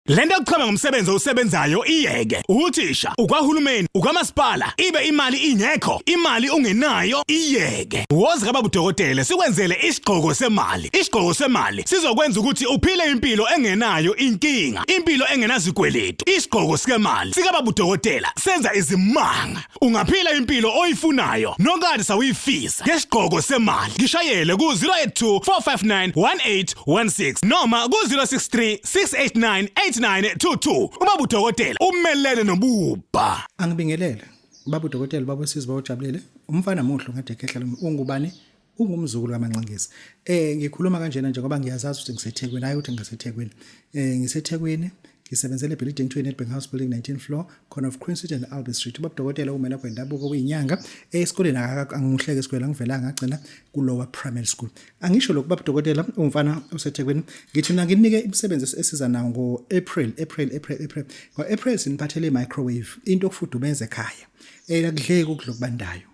Lento yokuchama ngomsebenzi owusebenzayo iyeke. Uthisha, ukwahulumeni, ukwamasipala, ibe imali ingekho, imali ungenayo iyeke. Woza kababa udokotela sikwenzele isigqoko semali. Isigqoko semali sizokwenza ukuthi uphile impilo engenayo inkinga, impilo engenazikweletu. Isigqoko sikemali sikababa udokotela senza izimanga. Ungaphila impilo oyifunayo nokade sawuyifisa ngesigqoko semali. Ngishayele ku-082 459 1816 noma ku-063 689 8922. Ubaba udokotela umelene nobubha. Angibingelele baba udokotela baba usizi bawujabulile umfana muhle ungade ekhehla ungubani ungumzukulu kaManxengezi ngikhuluma kanjena nje ngoba ngiyazazi ukuthi ngiseThekwini hayi ukuthi ngiseThekwini ngiseThekwini ngisebenzele building 2 Nedbank House building 19 floor corner of Queen Street and Albert Street. Ubaba dokotela umela kwendabuko uyinyanga esikoleni angihleke esikoleni angivelanga ngagcina ku lower primary school. Angisho lokhu baba dokotela umfana oseThekwini ngithi mina nginike imisebenzi esiza nawo ngo April April April April ngo April siniphathele microwave into okufudumeza ekhaya. Akudleki ukudla okubandayo.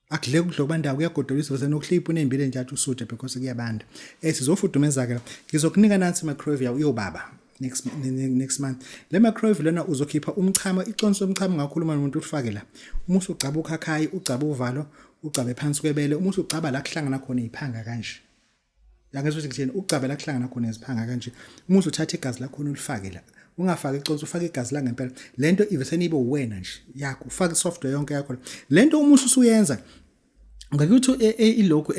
Akudleki ukudla okubandayo kuyagodolisa bese nokuhlipha unembile nje athi usuthe because kuyabanda. Sizofudumeza ke ngizokunika nansi microwave yawo uyobaba next month. Le microwave lena uzokhipha umchamo iconsi lomchamo ngakhuluma nomuntu ulifake la. Uma usugcaba ukhakhayi ugcaba uvalo ugcabe phansi kwebele uma usugcaba la kuhlangana khona iphanga kanje. Yangizwa ukuthi ngithini ugcabe la kuhlangana khona iziphanga kanje. Uma usuthatha igazi lakhona ulifake la. Ungafaki iconsi ufake igazi la ngempela. Lento ivesene ibe uwena nje yakho ufake isoftware yonke yakho. Lento uma usuyenza ngakuthi ilokhu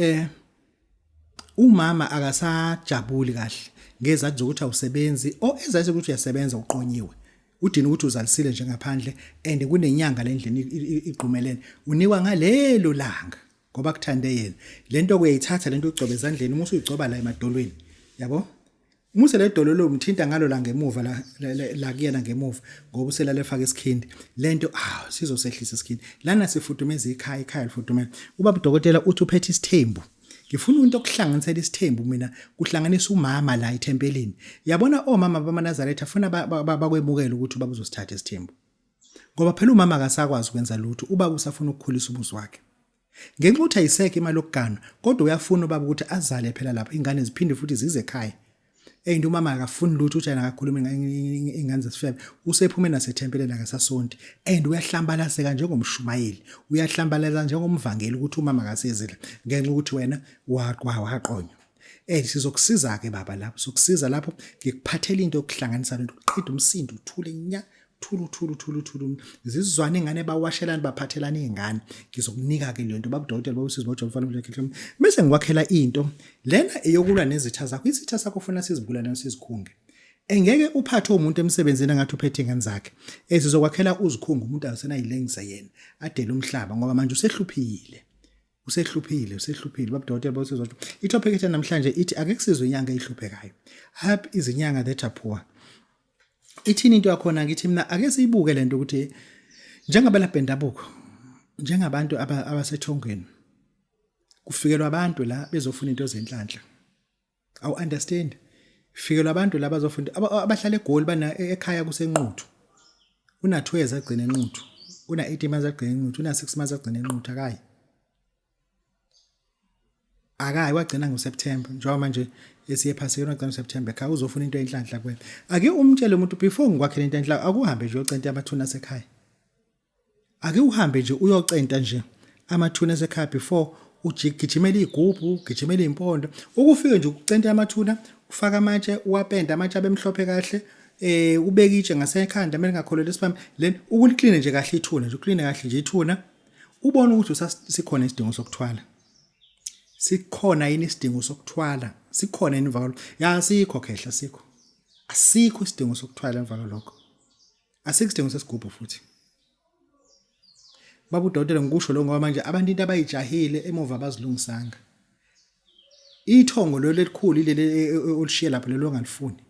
umama akasajabuli kahle ngezathu zokuthi awusebenzi o ezayise ukuthi uyasebenza uqonyiwe udina ukuthi uzalisile nje ngaphandle and kunenyanga lendlini igqumelene unikwa ngalelo langa ngoba kuthande yena lento kuyayithatha lento ugcobe ezandleni uma usuyigcoba la emadolweni yabo uma usele dolo lo umthinta ngalo la ngemuva la la kuyena ngemuva ngoba uselale efaka isikhindi lento ah sizosehlisa isikhindi lana sifudumeza ikhaya ikhaya lifudumela ubaba udokotela uthi uphethe isithembu ngifuna into okuhlanganisela isithembu mina kuhlanganisa umama la ethempelini yabona omama bamaNazaretha funa bakwemukela ukuthi ubaba uzosithatha isithembu ngoba phela umama akasakwazi ukwenza lutho ubaba usafuna ukukhulisa umuzi wakhe ngenxa ukuthi ayisekho imali yokuganwa kodwa uyafuna ubaba ukuthi azale phela lapha ingane ziphinde futhi zize ekhaya and umama akafuni lutho uthi yena akakhulumi ingane zesifebe usephume nasethempeleni akasasonti and uyahlambalaseka njengomshumayeli uyahlambalaza njengomvangeli ukuthi umama akasezile ngenxa ukuthi wena waqonywa sizokusiza ke baba lapho sokusiza lapho ngikuphathela into yokuhlanganisa lento uqeda umsindo uthule nya thulu thulu thulu thulu zizizwane ingane bawashelana baphathelana izingane ngizokunika ke lento babudokotela babusizwe bojova mfana mfana bese ngikwakhela into lena eyokulwa nezitha zakho isitha sakho ufuna sizibulale sizikhunge engeke uphathe umuntu emsebenzini engathi uphethe ingane zakhe ezizokwakhela uzikhunga umuntu asenayilengisa yena adele umhlaba ngoba manje usehluphile usehluphile usehluphile babudokotela bawusizwa itopic ethu namhlanje ithi ake kusizwe inyanga ehluphekayo help izinyanga that are poor ithini into yakhona ngithi mina ake siyibuke lento ukuthi njengabelaphi bendabuko njengabantu abasethongweni kufikelwa abantu la bezofuna into zenhlanhla awu understand fikelwa abantu la bazofunda abahlala eGoli bana ekhaya kusenquthu una 2 years agcina enquthu una 18 months agcina enquthu una 6 months agcina enquthu akayi akayi wagcina ngoSeptember njengoba manje esiye ePhasikeni wagcina ngoSeptember ekhaya uzofuna into enhlanhla kuwena ake umtshele umuntu before ngikwakhele into enhlanhla akuhambe nje uyocenta amathuna asekhaya ake uhambe nje uyocenta nje amathuna asekhaya before ugijimela igubhu ugijimela impondo ukufike nje ukucenta amathuna ufaka amatshe uwapenda amatshe abemhlophe kahle ubeke itshe ngasekhanda kumele ngakholelwa isibambe then ukulikline nje kahle ithuna nje ukline kahle nje ithuna ubone ukuthi usasikhona isidingo sokuthwala sikhona yini isidingo sokuthwala sikhona yini emva kwalokho ya sikho khehla sikho asikho isidingo sokuthwala emva kwalokho asikho isidingo sesigubhu futhi baba udokotela ngikusho lo ngoba manje abantu into abayijahile emuva abazilungisanga ithongo lelo elikhulu ileli olishiye lapho lelo ongalifuni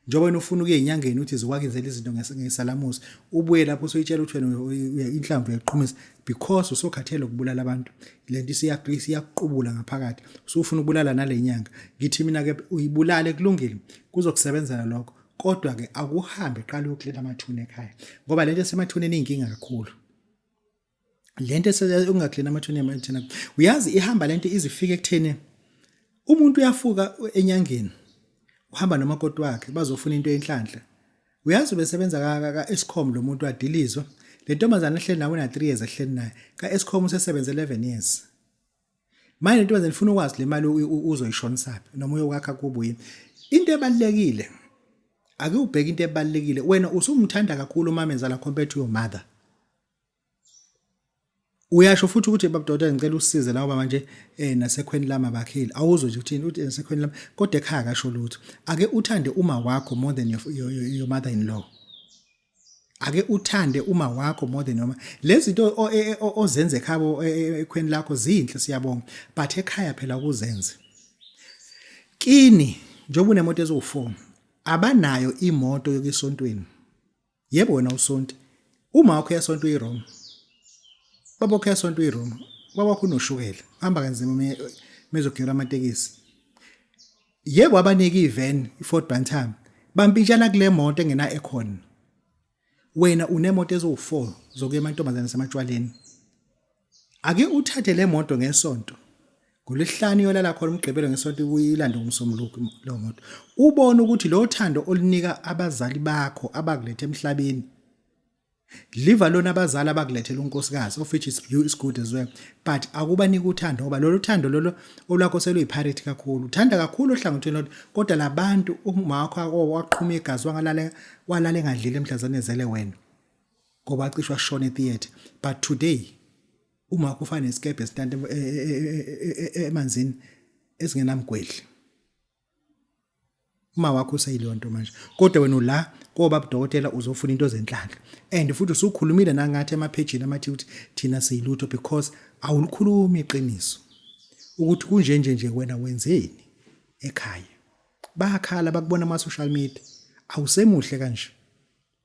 njengoba wena ufuna ukuya enyangeni uthi zikwakenzela izinto ngesalamusi ubuye lapho usuyitshela ukuthi wena inhlamvu uyayiqhumisa because usokhathele ukubulala abantu lento isiyakuqubula ngaphakathi usufuna ukubulala nale nyanga ngithi mina ke uyibulale kulungile kuzokusebenzela lokho kodwa ke akuhambe qala uyoklina amathuna ekhaya ngoba lento esemathuneni iyinkinga kakhulu lento ungaklina amathuna emathuna uyazi ihamba lento izifike ekutheni umuntu uyafuka enyangeni uhamba nomakoti wakhe bazofuna into enhlanhla. Uyazi ubesebenza ka Eskom lo muntu wadilizwa. Le ntombazane ehleli nawe na 3 years ehleli naye. Ka Eskom usesebenze 11 years. Manje le ntombazane ifuna ukwazi le mali uzoyishonisaphi noma uyokwakha kubo yini. Into ebalekile ake ubheke into ebalekile wena usumthanda kakhulu umamezala compared to your mother. Uyasho futhi ukuthi baba dokotela ngicela usisize la ngoba manje eh nasekhweni lami abakhile. Awuzwe nje uthini uthi nasekhweni lami kodwa ekhaya akasho lutho. Ake uthande uma wakho more than your mother in law. Ake uthande uma wakho more than noma lezi zinto e, e, ozenze ekhabo e, ekhweni lakho zinhle siyabonga but ekhaya phela kuzenze. Kini njengoba unemoto eziwu4 abanayo imoto yokuyisontweni. Yebo wena usonti. Uma wakho uyasonta uyiRoma. Baba wakho uyasonta uyiRoma. Baba wakho unoshukela. Uhamba kanzima mezogibela amatekisi. Yebo abanika ivan, iFord Bantam. Bampintshana kule moto engena aircon. Wena unemoto eziwu4 zokuya emantombazane nasematshwaleni. Ake uthathe le moto ngesonto. NgoLwesihlanu iyolala khona uMgqibelo ngesonto ibuye ilande ngoMsombuluko leyo moto. Ubone ukuthi lo thando olunika abazali bakho abakulethe emhlabeni liva lona abazali abakulethela unkosikazi of which is, is good as well but akubanika uthando ngoba lolu thando lolo olwakho seluyipirate kakhulu uthanda kakhulu ohlangothini lolu kodwa labantu uma wakho waqhuma igazi wangalala walala engadlile mhlazane ezele wena ngoba acishwa shona etheatre but today uma kufana nesikebhe esintanta e, e, e, emanzini esingenamgwedli uma wakho useyileyo nto manje kodwa wena ula koba budokotela uzofuna into zenhlanhla and futhi usukhulumile nangathi emaphejini amathi ukuthi thina siyilutho because awulikhulumi iqiniso ukuthi kunje nje nje wena wenzeni ekhaya bayakhala bakubona ama social media awusemuhle kanje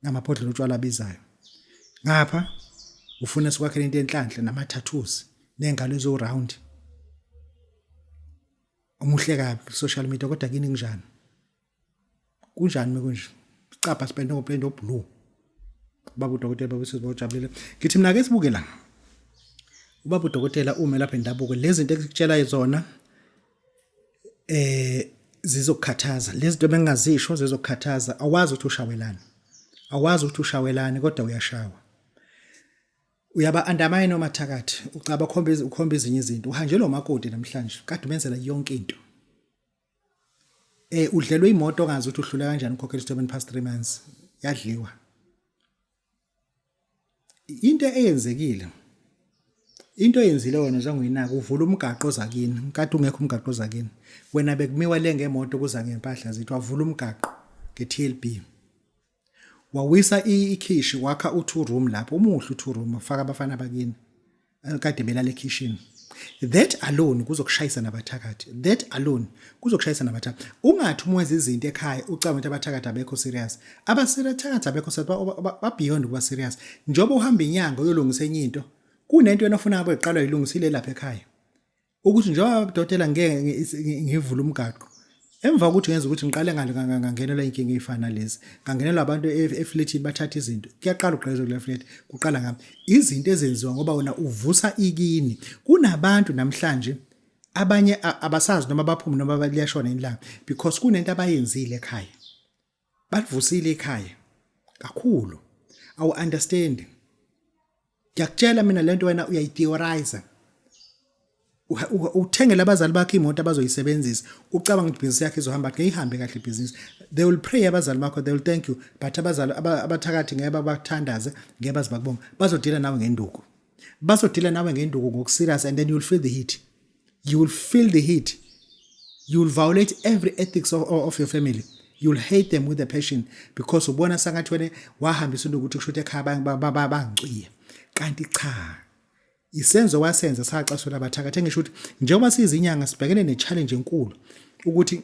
ngamabhodlela otshwala abizayo ngapha ufuna sikwakhele into enhlanhla nama-tattoos ney'ngalo eziwu-round umuhle kabi social media kodwa kini kunjani kunjani mekunje sicabha sipende ngopende oblue baba udokotela baba usizwa ujabulile ngithi mina ke sibuke la ubaba udokotela ume lapha endabuko lezi zinto ekutshela zona eh zizokukhathaza lezi zinto bengingazisho zizokukhathaza awazi ukuthi ushawelani awazi ukuthi ushawelani kodwa uyashawa uyaba undermine omathakathi ucaba khomba ukhomba ezinye izinto uhanjelwa umakoti namhlanje kade umenzela yonke into eh udlelwe imoto ongazi ukuthi uhlule kanjani ukhokhela isitomen past 3 months yadliwa Into eyenzekile into oyenzile wena njengoyinaka uvula umgaqo ozakini kade ungekho umgaqo ozakini wena bekumiwa le ngemoto kuza ngempahla zethu wavula umgaqo nge-TLB wawisa ikhishi wakha u-two room lapho umuhle u-two room wafaka abafana bakini kade belala ekhishini that alone kuzokushayisa nabathakathi that alone kuzokushayisa nabathakathi ungathi uma wenza izinto ekhaya ucabanga ukuthi abathakathi abekho serious abathakathi abekho serious ba beyond ukuba serious njengoba uhamba inyanga uyolungisa enye into kunento wena ofuna ngabe iqalwa ilungisile lapha ekhaya ukuthi njengoba dokotela ngeke ngivule umgaqo emva kokuthi ngenza ukuthi ngiqale ngale ngangenelwa inkinga eyifana nalezi ngangenelwa abantu efletini bathatha izinto kuyaqala ugqezo kule flat kuqala ngami izinto ezenziwa ngoba wena uvusa ikini kunabantu namhlanje abanye abasazi noma baphume noma liyashona ilanga because kunento abayenzile ekhaya balivusile ikhaya kakhulu awu understand ngiyakutshela mina lento wena uyayitheorize uthengele abazali bakho imoto abazoyisebenzisa ucabanga ukuthi ibhizinisi yakhe izohamba ngeke ihambe kahle ibhizinisi they will pray abazali bakho they will thank you but abazali abathakathi ngeke bakuthandaze ngeke baze bakubonga bazodila nawe ngenduku bazodila nawe ngenduku ngokuserious and then you will feel the heat you will feel the heat you will violate every ethics of your family you will hate them with a passion because ubona sangathi wena wahambisa into ukuthi kusho ukuthi ekhaya bangicwiye kanti cha isenzo wasenza sacasula abathakathi engisho ukuthi njengoba siyizinyanga sibhekene ne-challenge enkulu ukuthi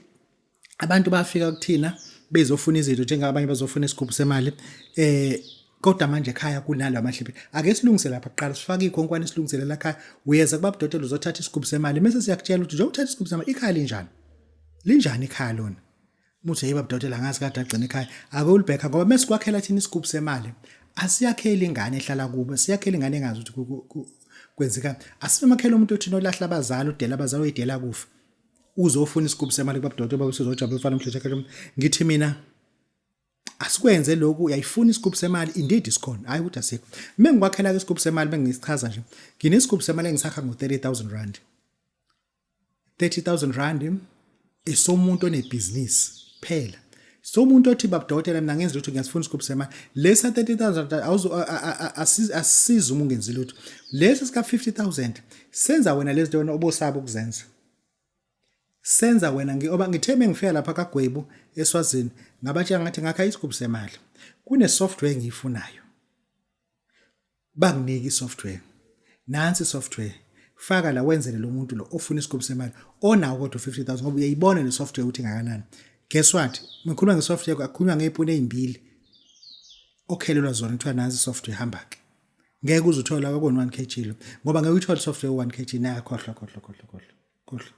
abantu bafika kuthina bezofuna izinto njengabanye bazofuna isigubhu semali eh kodwa manje ekhaya kunalo amahliphi ake silungise lapha kuqala sifake ikhonkwane silungisele la khaya uyeza kuba budokotela uzothatha isigubhu semali mase siyakutshela ukuthi njengoba uthatha isigubhu semali ikhaya linjani linjani ikhaya lona umuthi hey babudokotela ngazi kade agcina ekhaya ake ulibheka ngoba mesikwakhela thina isigubhu semali asiyakheli ingane ehlala kubo siyakhela ingane engazi ukuthi kwenzeka asifemakhela umuntu othi nolahla abazali udela abazali oyidela kufa uzofuna isigubhu semali kubabudokotela baba usizojabula ufana umhlethe ngithi mina Asikwenze lokhu, uyayifuna isigubhu semali, indeed isikhona, hayi ukuthi asikho. Mengikwakhela ke isigubhu semali, bengisichaza nje, nginesigubhu semali engisakha ngo-30000 rand. 30000 rand esomuntu onebhizinisi phela, somuntu othi, "Babudokotela, mina ngenza lutho, ngiyasifuna isigubhu semali." Lesa 30000 awuzu asisizi uma ungenzi lutho. Lesi sika 50000 senza wena lezi zinto obosaba ukuzenza, senza wena. Ngoba ngithe mengifika lapha kaGwebu eSwazini, ngabatshela ngathi ngakha isigubhu semali, kune software engiyifunayo. Banginika i-software, nansi i-software, faka la, wenzele lo muntu lo ofuna isigubhu semali onawo kodwa 50000, ngoba uyayibona le software ukuthi ingakanani. Guess what, ngikhuluma nge-software, akukhulunywa ngey'puni ey'mbili okhelelwa zona, kuthiwa nansi i-software, hamba-ke. Ngeke uze uthole akakona 1 kg lo, ngoba ngeke uyithole i-software 1 kg nayo. Khohlwa, khohlwa, khohlwa, khohlwa, khohlwa.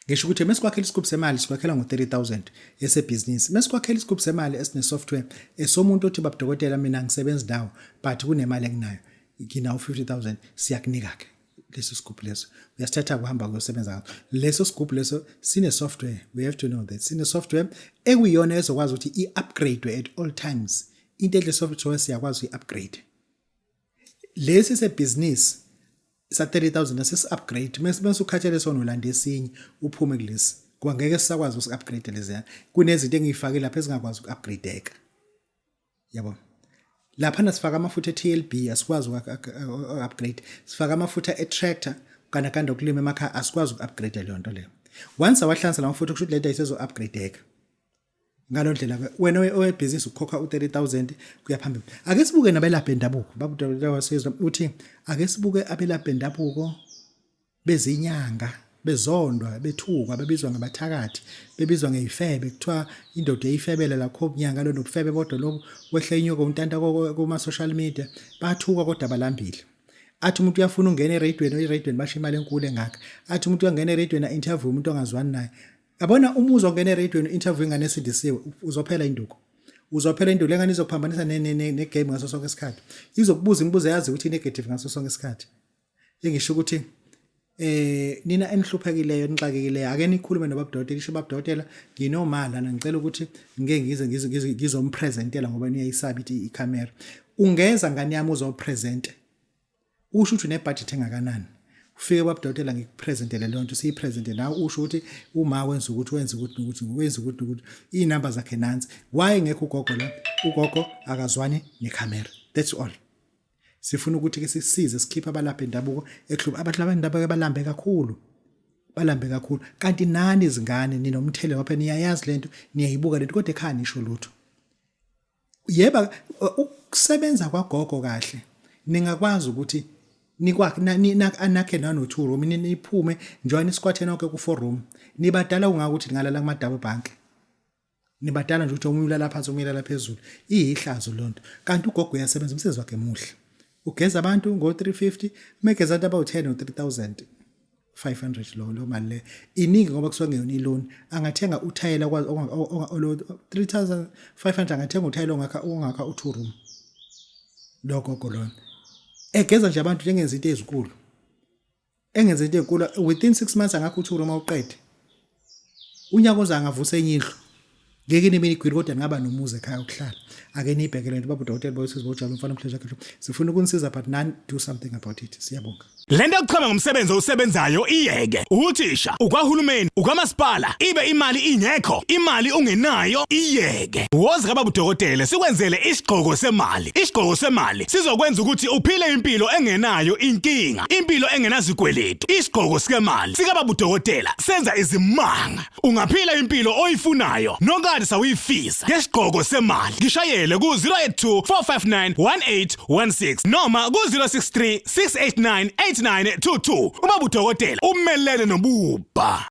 Ngisho ukuthi mesikwakhela isigubhu semali, sikwakhela ngo-30000 esebhizinisi. Mesikwakhela isigubhu semali esine-software, esomuntu othi, "Babudokotela, mina ngisebenza ndawo, but kunemali enginayo, nginawo 50000," siyakunika-ke leso sigubhu leso, uyasithatha, kuhamba kuyosebenza ngaso. Leso sigubhu leso sine-software, we have to know that sine-software ekuyiyona ezokwazi ukuthi i-upgrade at all times. Into enhle, software siyakwazi uyi-upgrade. Lesi sebhizinisi sa 30000 asisi-upgrade, mase ukhathele sona, ulanda esinye, uphume kulesi, ngoba ngeke sisakwazi uku-upgrade leziya. Kunezinto engiyifake lapha ezingakwazi uku-upgradeka, yabo. Lapha sifaka amafutha e-TLB, asikwazi uku-upgrade. Sifaka amafutha e-tractor kana kanti okulima emakhaya, asikwazi uku-upgrade leyo nto leyo. Once awahlanza lamafutha, kusho ukuthi lento ayisezo-upgradeka. Ngalo ndlela ke wena owebhizinisi ukhokha u30000 kuya phambili. Ake sibuke nabelaphi bendabuko, babudokotela wasizwe uthi ake sibuke abelaphi bendabuko bezinyanga, bezondwa, bethukwa, bebizwa ngabathakathi, bebizwa ngeyifebe, kuthiwa indoda eyifebele lakho obunyanga lo nobufebe bodwa lobu, wehle inyuka untanta kuma social media, bathukwa kodwa balambile. Athi umuntu uyafuna ungena eradweni, eradweni basho imali enkulu engaka. Athi umuntu uyangena eradweni, interview umuntu ongazwani naye. Yabona, umuzwa ongena eradweni, interview ingane esindisiwe, uzophela induku, uzophela induku. Lengane izokuphambanisa ne-game ngaso sonke isikhathi, izokubuza imibuzo yazi ukuthi negative ngaso sonke isikhathi. Engisho ukuthi nina enihluphekileyo, nixakekileyo, ake nikhulume nobabudokotela. Isho, "Babudokotela, nginoma lana, ngicela ukuthi ngike ngize ngizompresentela," ngoba niyayisaba ithi ikhamera. Ungeza ngani yami uzopresent, usho ukuthi une-budget engakanani, ufike babudokotela, ngikupresentele leyo nto, siyipresente nawe, usho ukuthi uma wenza ukuthi, wenza ukuthi nokuthi, wenza ukuthi nokuthi, iy'namba zakhe nansi. Why ngekho ugogo la? Ugogo akazwani nekhamera, that's all. Sifuna ukuthi ke sisize sikhiphe abalaphi bendabuko ehlupha abantu bendabuko, balambe kakhulu, balambe kakhulu. Kanti nani izingane ninomthelela wapha, niyayazi lento, niyayibuka lento, kodwa ekhaya nisho lutho. Yeba, ukusebenza kwagogo kahle, ningakwazi ukuthi nikwakhe anakhe nano two room, niphume njengoba nisquathe nonke ku four room. Nibadala ungakuthi ningalala kuma double bunk, nibadala nje ukuthi omunye ulala phansi, omunye ulala phezulu. Iyihlazo lonto. Kanti ugogo uyasebenza, umsebenzi wakhe muhle, ugeza abantu ngo-350, megeza abantu abawu-10 ngo-3500. Lo mali le iningi ngoba kusuke ngeyona i-loan. Angathenga uthayela kwazi lo 3500, angathenga uthayela ongakha u-two room. Lo gogo lona egeza nje abantu njengenza into ezinkulu, engenza into ezinkulu. Within 6 months angakho u-two room awuqede. Unyaka ozayo angavusa enye indlu. Ngeke nibe igwili, kodwa ningaba nomuzi ekhaya ukuhlala. Ake niyibheke lento, baba udokotela boyisiza bojabula umfana omhle jakhe. Sifuna ukunisiza, but nani do something about it. Siyabonga. Lento yokuchama ngomsebenzi owusebenzayo iyeke. Uthisha, ukwahulumeni, ukwamasipala, ibe imali ingekho, imali ungenayo, iyeke. Woza kababa udokotela sikwenzele isigqoko semali. Isigqoko semali sizokwenza ukuthi uphile impilo engenayo inkinga, impilo engenazikweletu. Isigqoko sikemali sikababa udokotela senza izimanga. Ungaphila impilo oyifunayo nokade sawuyifisa ngesigqoko semali. Ngishayele ku 082 459 1816 noma ku 063 689 8922. Ubaba udokotela umelene nobubha.